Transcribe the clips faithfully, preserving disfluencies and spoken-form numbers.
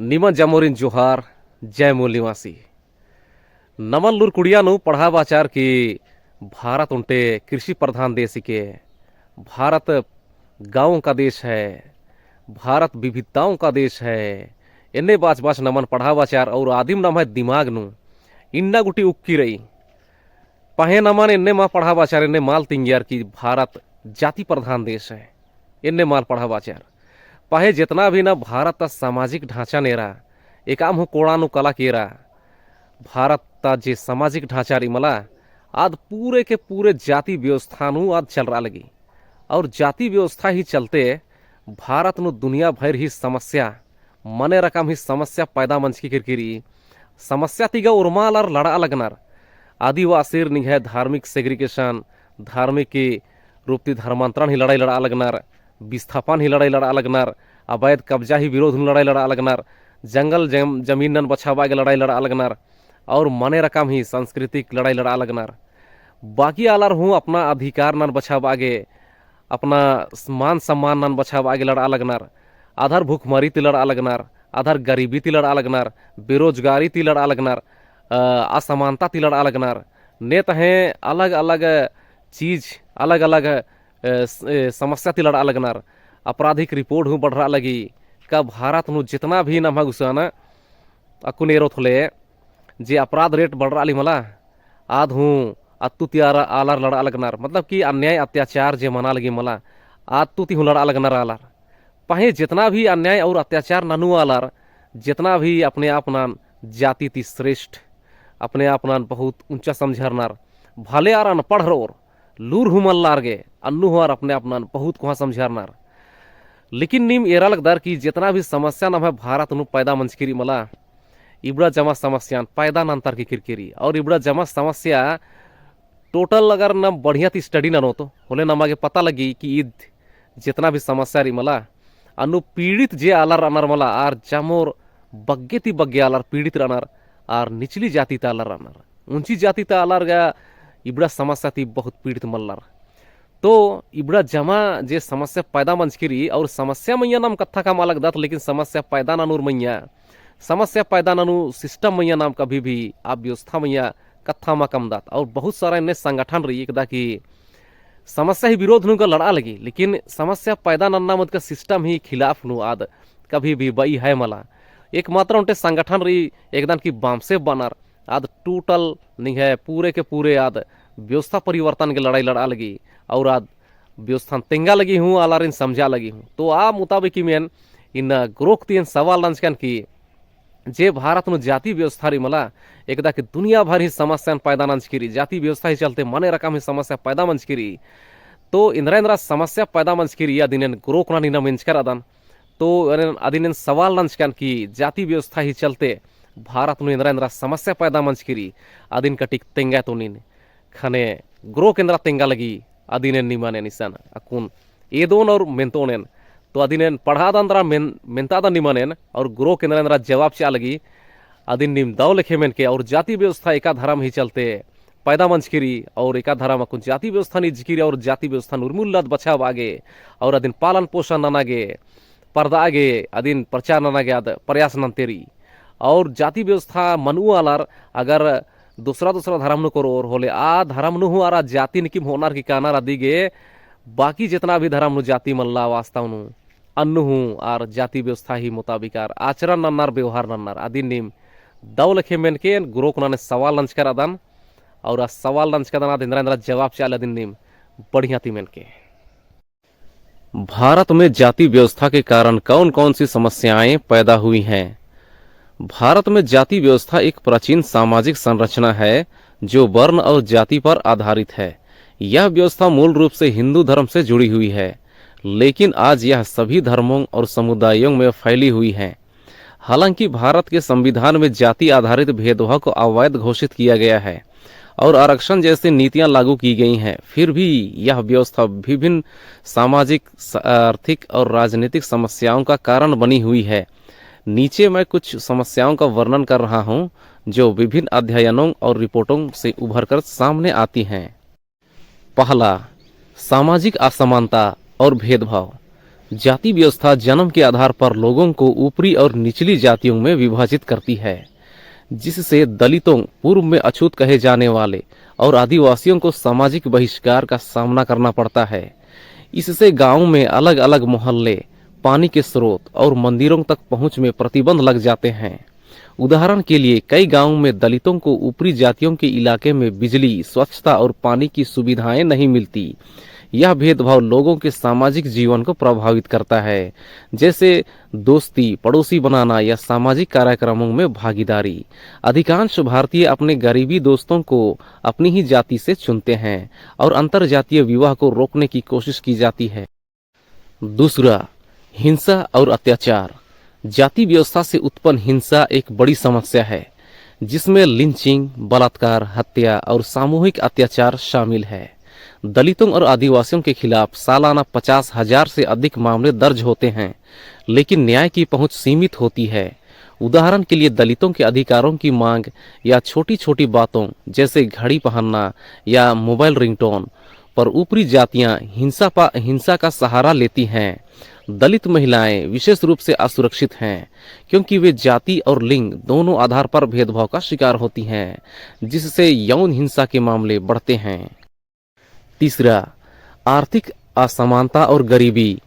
निमन जमोरिन जोहार, जय मूल निवासी। नमन लूर कुड़िया नू पढ़ा बाचार कि भारत ओन्टे कृषि प्रधान देश हिके, भारत गाँव का देश है, भारत विविधताओं का देश है। एन्ने बाच बाच नमन पढ़ा बाचार और आदिम नम्है दिमाग नू इन्ना गुटी उक्की रई। पहें नमन एन्ने मा पढ़ा बाचार, एन्ने मल तिंगियर कि भारत जाति प्रधान देश है। एन्ने मल पढ़ा बाचार। पहें जेतना भी ना भारत ता सामाजिक ढांचा नेरा, एकाम हूँ कोड़ा नू कला केरा, भारत ता जे सामाजिक ढांचा रई मला, आद पूरे के पूरे जाति व्यवस्था नू आद चलरआ लगी। और जाति व्यवस्था ही चलते भारत नू दुनिया भर ही समस्या, मने रकम ही समस्या पैदा मंजकी केरकी रई। समस्या ती गा उर्मालर लड़आ लगनर। आदिवासीर निंग्है धार्मिक segregation, धार्मिक रूप ती धर्मांतरण ही लड़ाई लड़आ लगनर, विस्थापन ही लड़ाई लड़आ लगनर, अवैध कब्जा ही विरोध नू लड़ाई लड़आ लगनर, जंगल जम-, जमीन नन बछाबआ गे लड़ाई लड़आ लगनर, और मने रकम ही सांस्कृतिक लड़ाई लड़आ लगनर। बाकी आलर हूँ अपना अधिकार नन बछाबआ गे, अपना स-, मान सम्मान नन बछाबआ गे लड़आ लगनर। आधर भुखमरी ती लड़आ लगनर, आधर गरीबी ती लड़आ लगनर, बेरोजगारी ती लड़आ लगनर, अ, असमानता ती लड़आ लगनर। ने तहें अलग-अलग चीज, अलग-अलग, अ, स-, अ, समस्या ती लड़आ लगनर। आपराधिक report हूँ बढ़रआ लगी। का भारत नू जेतना भी नम्है गुसन अक्कुन एरोत होले, जे अपराध rate बढ़रआ लगी मला, आद हूँ अत्तु ती आर-, आलर लड़आ लगनर। मतलब कि अन्याय अत्याचार जे मना लगी मला, अत्तु ती हूँ लड़आ लगनर आलर। पहें जेतना भी अन्याय और अत्याचार ननू आलर, जेतना भी अपने आप नन जाति ती श्रेष्ठ, अपने आप नन बहुत ऊंचा समझरनर, भले आर अनपढ़ रओर, लूर हूँ मल्ला आर गे, अन्नु हूँ आर अपने आप नन बहुत कोहाँ समझरनर। लेकिन नीम एरा लगदर कि जेतना भी समस्या नम्है भारत नू पैदा मंजकी रई मला, इबड़ा जमा समस्यान पैदा नन्तारकी केरकी रई। और इबड़ा जमा समस्या total अगर नम बढ़िया ती study ननोत होले नमा गे पता लगी कि ईद जेतना भी समस्या रई मला, अन्नु पीड़ित जे आलर रअनर मला, आर जमोर बग्गे ती बग्गे आलर पीड़ित रअनर, आर निचली जाति ता आलर रअनर। ऊंची जाति ता आलर गा इबड़ा समस्या ती बहुत पीड़ित मल्लर। तो इबड़ा जमा जे समस्या पैदा मंजकी रई, और समस्या मइय्याँ नाम कत्था कमआ लगदत, लेकिन समस्या पैदा ननुर मइय्याँ, समस्या पैदा ननु system मइय्याँ नाम कभी भी आ व्यवस्था मइय्याँ कत्था मा कमदत। और बहुत सारा एन्ने संगठन रई एकदा कि समस्या ही विरोध नू गा लड़आ लगी, लेकिन समस्या पैदा नन्ना मत का system ही खिलाफ नू आद कभी भी बई है मला। एकमात्र ओन्टे संगठन रई एकदन कि बामसेफ बअनर, आद total निंग्है पूरे के पूरे आद व्यवस्था परिवर्तन के लड़ाई लड़आ लगी, और आद व्यवस्थान तेंगा लगी हूँ, आलारिन समझा लगी हूँ। तो आ मुताबिक इमेन इन ग्रोक ती एन सवाल नंजकन कि जे भारत नू जाति व्यवस्था रई मला, एकदा कि दुनिया भर ही समस्यान पैदा नंजकी रई, जाति व्यवस्था ही चलते मने रकम ही समस्या पैदा मंजकी रई। तो इन्द्रा इन्द्रा समस्या पैदा मंजकी रई, अदिन एन ग्रोक नना निना मेंजकर अदन। तो एन अदिन एन सवाल नंजकन कि जाति व्यवस्था ही चलते भारत नू इन्द्रा इन्द्रा समस्या पैदा मंजकी रई, अदिन कटिक तेंगा तो नीन। खने ग्रोक एन्द्रा तेंगा लगी, अदिन एन निमन एन इसन अक्कुन एदोन और मेन्तोन एन। तो अदिन एन पढ़ादन दरा मेन-, मेन्तादन निमन एन और ग्रोक एन्द्रा एन्द्रा जवाब चिआ लगी, अदिन नीम दव लेखे मेनके। और जाति व्यवस्था एका धरम ही चलते पैदा मंजकी रई और एका धरम अक्कुन जाति व्यवस्थान इजकी रई और जाति व्यवस्थान उर्मिल्ला ती बछाबआ गे और अदिन पालन पोषण नना गे, परदआ गे, अदिन प्रचार नना गे आद प्रयास नन्ते रई। और जाति व्यवस्था मनऊ आलर अगर दोसरा दोसरा धरम नू करोर होले, आ धरम नू हूँ आर जाति निकिम होअनर की कानर अदी गे, बाकी जेतना भी धरम नू जाति मल्ला वास्तव नू, अन्नु हूँ आर जाति व्यवस्था ही मुताबिक आर आचरण नन्नर, व्यवहार नन्नर। अदिन नीम दव लेखे मेनके एन ग्रोक नना एन सवाल नंजकर अदन, और आ सवाल नंजकर अदन आद इन्द्रा इन्द्रा जवाब चिआ लगी अदिन नीम बढ़िया ती मेनके। भारत में जाति व्यवस्था के कारण कौन-कौन सी समस्याएं पैदा हुई हैं? भारत में जाति व्यवस्था एक प्राचीन सामाजिक संरचना है, जो वर्ण और जाति पर आधारित है। यह व्यवस्था मूल रूप से हिंदू धर्म से जुड़ी हुई है, लेकिन आज यह सभी धर्मों और समुदायों में फैली हुई है। हालांकि भारत के संविधान में जाति आधारित भेदभाव को अवैध घोषित किया गया है और आरक्षण जैसी नीतियां लागू की गई हैं, फिर भी यह व्यवस्था विभिन्न सामाजिक, स-, आर्थिक और राजनीतिक समस्याओं का कारण बनी हुई है। नीचे मैं कुछ समस्याओं का वर्णन कर रहा हूं, जो विभिन्न अध्ययनों और रिपोर्टों से उभरकर सामने आती हैं। पहला, सामाजिक असमानता और भेदभाव। जाति व्यवस्था जन्म के आधार पर लोगों को ऊपरी और निचली जातियों में विभाजित करती है, जिससे दलितों, पूर्व में अछूत कहे जाने वाले, और आदिवासियों को सामाजिक बहिष्कार का सामना करना पड़ता है। इससे गांव में अलग-अलग मोहल्ले, पानी के स्रोत और मंदिरों तक पहुंच में प्रतिबंध लग जाते हैं। उदाहरण के लिए, कई गांवों में दलितों को ऊपरी जातियों के इलाके में बिजली, स्वच्छता और पानी की सुविधाएं नहीं मिलती। यह भेदभाव लोगों के सामाजिक जीवन को प्रभावित करता है, जैसे दोस्ती, पड़ोसी बनाना या सामाजिक कार्यक्रमों में भागीदारी। अधिकांश भारतीय अपने करीबी दोस्तों को अपनी ही जाति से चुनते हैं और अंतरजातीय विवाह को रोकने की कोशिश की जाती है। दूसरा, हिंसा और अत्याचार। जाति व्यवस्था से उत्पन्न हिंसा एक बड़ी समस्या है, जिसमें lynching, बलात्कार, हत्या और सामूहिक अत्याचार शामिल है। दलितों और आदिवासियों के खिलाफ सालाना पचास हजार से अधिक मामले दर्ज होते हैं, लेकिन न्याय की पहुंच सीमित होती है। उदाहरण के लिए, दलितों के अधिकारों की मांग या छोटी-छोटी बातों, जैसे घड़ी पहनना या mobile ringtone, पर ऊपरी जातियां हिंसा पा-, हिंसा का सहारा लेती हैं। दलित महिलाएं विशेष रूप से असुरक्षित हैं, क्योंकि वे जाति और लिंग दोनों आधार पर भेदभाव का शिकार होती हैं, जिससे यौन हिंसा के मामले बढ़ते हैं। तीसरा, आर्थिक असमानता और गरीबी।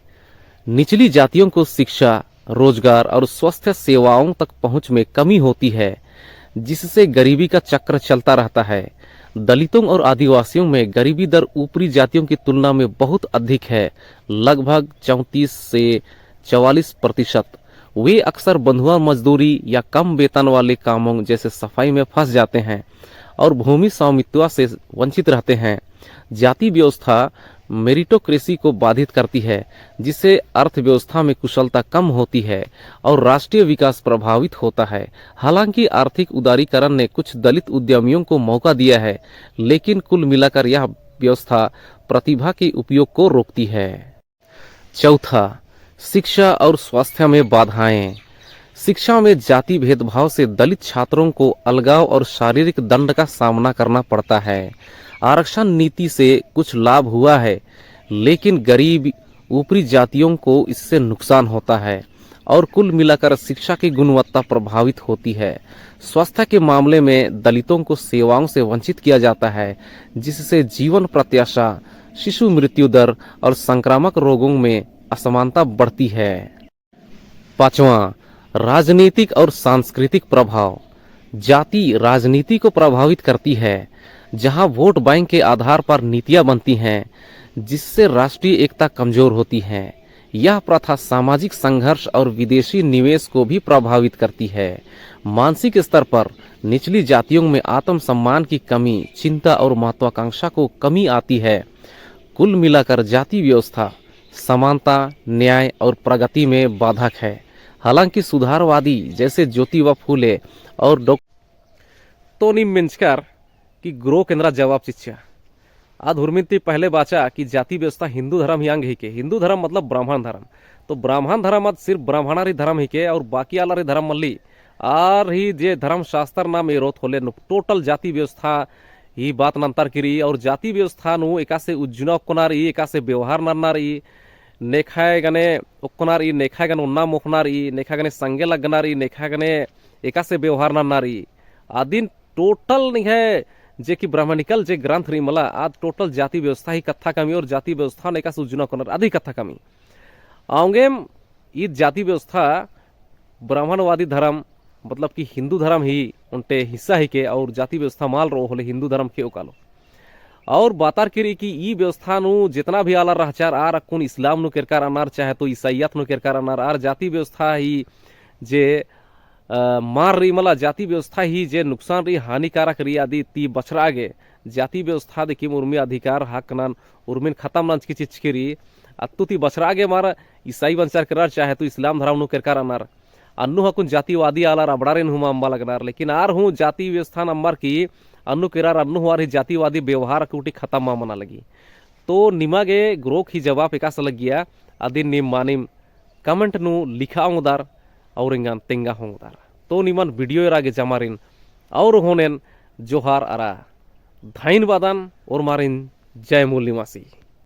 निचली जातियों को शिक्षा, रोजगार और स्वास्थ्य सेवाओं तक पहुंच में कमी होती है, जिससे गरीबी का चक्र चलता रहता है। दलितों और आदिवासियों में गरीबी दर ऊपरी जातियों की तुलना में बहुत अधिक है, लगभग चौंतीस से चवालीस प्रतिशत। वे अक्सर बंधुआ मजदूरी या कम वेतन वाले कामों जैसे सफाई में फंस जाते हैं और भूमि स्वामित्व से वंचित रहते हैं। जाति व्यवस्था meritocracy को बाधित करती है, जिससे अर्थव्यवस्था में कुशलता कम होती है और राष्ट्रीय विकास प्रभावित होता है। हालांकि आर्थिक उदारीकरण ने कुछ दलित उद्यमियों को मौका दिया है, लेकिन कुल मिलाकर यह व्यवस्था प्रतिभा के उपयोग को रोकती है। चौथा, शिक्षा और स्वास्थ्य में बाधाएं। शिक्षा में जाति भेदभाव से दलित छात्रों को अलगाव और शारीरिक दंड का सामना करना पड़ता है। आरक्षण नीति से कुछ लाभ हुआ है, लेकिन गरीब ऊपरी जातियों को इससे नुकसान होता है और कुल मिलाकर शिक्षा की गुणवत्ता प्रभावित होती है। स्वास्थ्य के मामले में दलितों को सेवाओं से वंचित किया जाता है, जिससे जीवन प्रत्याशा, शिशु मृत्यु दर और संक्रामक रोगों में असमानता बढ़ती है। पाँचवाँ, राजनीतिक और सांस्कृतिक प्रभाव। जाति राजनीति को प्रभावित करती है, जहाँ वोट बैंक के आधार पर नीतियाँ बनती हैं, जिससे राष्ट्रीय एकता कमजोर होती है। यह प्रथा सामाजिक संघर्ष और विदेशी निवेश को भी प्रभावित करती है। मानसिक स्तर पर निचली जातियों में आत्मसम्मान की कमी, चिंता और महत्वाकांक्षा को कमी आती है। कुल मिलाकर जाति व्यवस्था समानता, न्याय और प्रगति में बाधक है। हालांकि सुधारवादी जैसे ज्योतिबा फूले और डॉक्टर तो नीम मेंजकर कि ग्रोक एन्दरा जवाब चिच्चा। आद हुरमिन ती पहले बाचा कि जाति व्यवस्था हिंदू धर्म ही अंग हिके। हिंदू धर्म मतलब ब्राह्मण धर्म। तो ब्राह्मण धर्म आद सिर्फ ब्राह्मणर ही धर्म हिके और बाकी आलर ही धर्म मल्ली। आर ही जे धर्म शास्त्र नाम एरोत होले नु total जाति व्यवस्था ही बात नंतर किरी और जाति व्यवस्था नु एकासे उज्जना ओक्कना रई, एकासे व्यवहार नन्ना रई, नेखाय गने ओक्कना रई, नेखाय गने ओन्ना मोखना रई, नेखाय गने संगे लगना रई, नेखाय गने एकासे व्यवहार नन्ना रई। आदिन total निंग्है जे कि ब्राह्मणिकल जे ग्रंथ रई मला, आद total जाति व्यवस्था ही कत्था कमी और जाति व्यवस्था ने एकासे उज्जना ओक्कना रई, आद ही कत्था कमी। औंगेम ईद जाति व्यवस्था ब्राह्मणवादी धर्म, मतलब कि हिंदू धर्म ही ओन्टे हिस्सा हिके और जाति व्यवस्था मल रओ होले हिंदू धर्म के ओकालो। और बातार किरी कि ई व्यवस्था नु जितना भी आलर रहचर, आर अक्कुन इस्लाम नु केरका रअनर, चाहे तो ईसाइयत नु केरका रअनर, आर जाति व्यवस्था ही जे, अ, मार रई मला जाति व्यवस्था ही जे नुकसान रई, हानिकारक रई, आदि ती बछरआ गे जाति व्यवस्था दिकिम उर्मी अधिकार हक नन उर्मिन खतम नंजकी चिच्चकी रई। अत्तु ती बछरआ गे मार ईसाई बंचर केरर चाहे तो इस्लाम धर्म नु केरका रअनर। अन्नु हकुन जातिवादी आलर अबड़ारिन हूँ अम्बा लगनर, लेकिन आर हूँ जाति व्यवस्था नू अम्बर की अन्नु केरर, अन्नु हूँ आर ही जातिवादी व्यवहार अक्कुटी खतम मल मना लगी। तो निमा गे ग्रोक ही जवाब एकासे लग्गिया, अदिन नीम मानिम comment नू लिखा ओंगदर और एंगन तेंगा ओंगदर। तो निमन video एरा गे जमारिन और होनेन जोहार अरा धइनबादन और मारिन जय मूल निवासी।